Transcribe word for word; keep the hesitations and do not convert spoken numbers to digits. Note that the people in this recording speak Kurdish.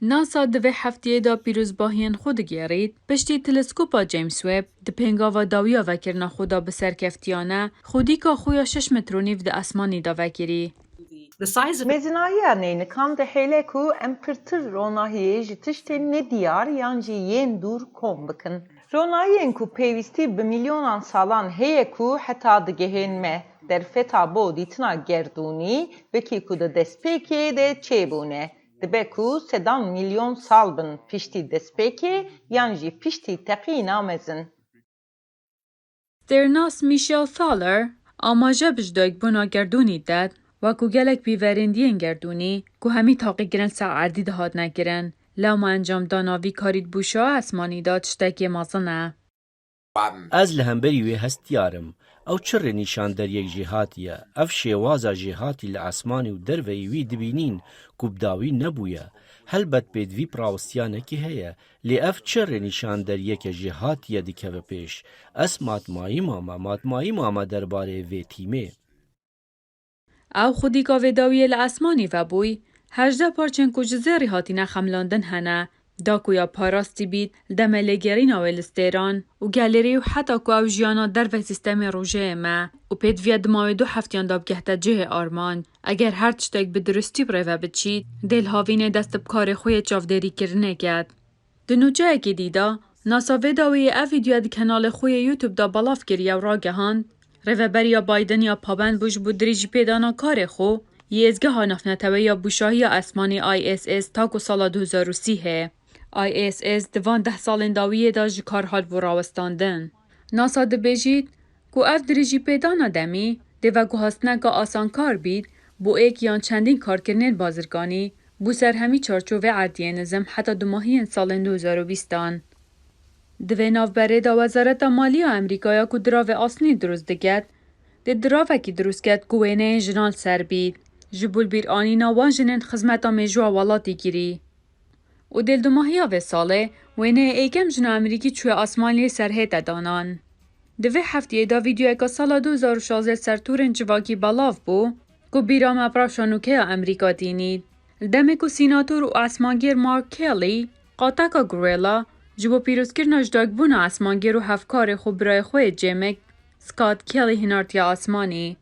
NASA di vê heftiyê de pîrozbahiyên xwe digêrît. Piştî teleskopa James Webb di pêngava dawiya vekirina xwe de bi serkeftiyane xwedîka xwe ya şeş metre û nîv di esmanî de vekirî. Mezinahiya neynikan dihêle ku em pirtir ronahiyê ji tiştên nediyar yan jî yên dûr kom bikin. Ronahiyên ku pêwîstî bi milyonan salan heye ku heta digihên me derfeta bo dîtina gerdûnî, wekî ku di destpêkê de çêbûne, dibe ku sedan milyon sal bin piştî destpêkê yan jî piştî teqîna mezin. Stêrnas Michel Thaler amaje bi ji dayikbûna gerdûnî de, wekû gelek pîverên diyên gerdûnî ku hemî taqîkirin ser erdî dihatine kirin, lewma encamdana vî karî di bûşa esmanî de tiştekê mezin e. Ez li hemberî wê hestiyar im. Ew çi rênîşanderiyek jêhatî ye? Ev şêwaza jêhatî li esmanî û derveyî wî dibînîn ku bi dawî nebûye. Helbet pêdivî bi rawestiyane kî heye, lê ev çi rênîşanderiyeke jêhatî ye dikeve pêş? Ez matmayî mame, matmayî mame derbarê vê tîmê. Ew xwedîka vê dawiyê li esmanî vebûy, hejdeh parçên ku ji zêrî hatine xemilandin hene, da ku ya parastî bît, li demê lêgerîna wê li stêran û gelêrî û heta ku ew jiyana derve sîstemê rojeyê me û pêdiviya dima wê du heftiyan de bigehte cihê armanc. Eger her tiştek bi durustî bi rê ve biçît, dê li havînê dest bi karê xwe yê çavdêrîkirinê ket. Di nûçeyekî dî de, NASA vê dawiyê ev vîdyoya di kenalê xwe yê YouTube de belav kiriye û ragehand, Rêveberiya Biden ya pabend bû ji bo dirêjî pêdana karê xwe yê Êzgeha Navneteweyî ya Bûşahiya Esmanî I S S ta ku sala du hezar û sî hê. I S S di van deh salên dawiyê de ji kar hatibû rawestandin. NASA dibêjît ku ev dirêjî pêdana demî dê veguhastineke asankar bît bo êk yan çendîn karkirinên bazirganî bo ser hemî çarçovê erdiyê nizim heta dumahiyên salên du hezar û bîstan. Di vê navberê de Wezareta Malî ya Amerîkaya ku diravê asnî dirust diket, dê diravekî dirust ket ku wêneyên jinan li ser bît, ji bo li bîr anîna wan jinên xizmeta mêjûya welatî kirî. Û dê li dumahiya vê salê wêneyê êkem jina Amerîkî çûye asmanê serhête danan. Di vê heftiyê de vîdyoyeka sala du hezar û şazdeh ser torên civakî belav bû ku bîra me bi rewşa nûke ya Amerîka tînît. Li demê ku sînator û esmangêr Mark Kelly, qateka Gorilla, ji bo pîrozkirina ji dayikbûna esmangêr û hevkarê xwe birayê xwe yê cêmik, Scott Kelly hinartiye asmanî.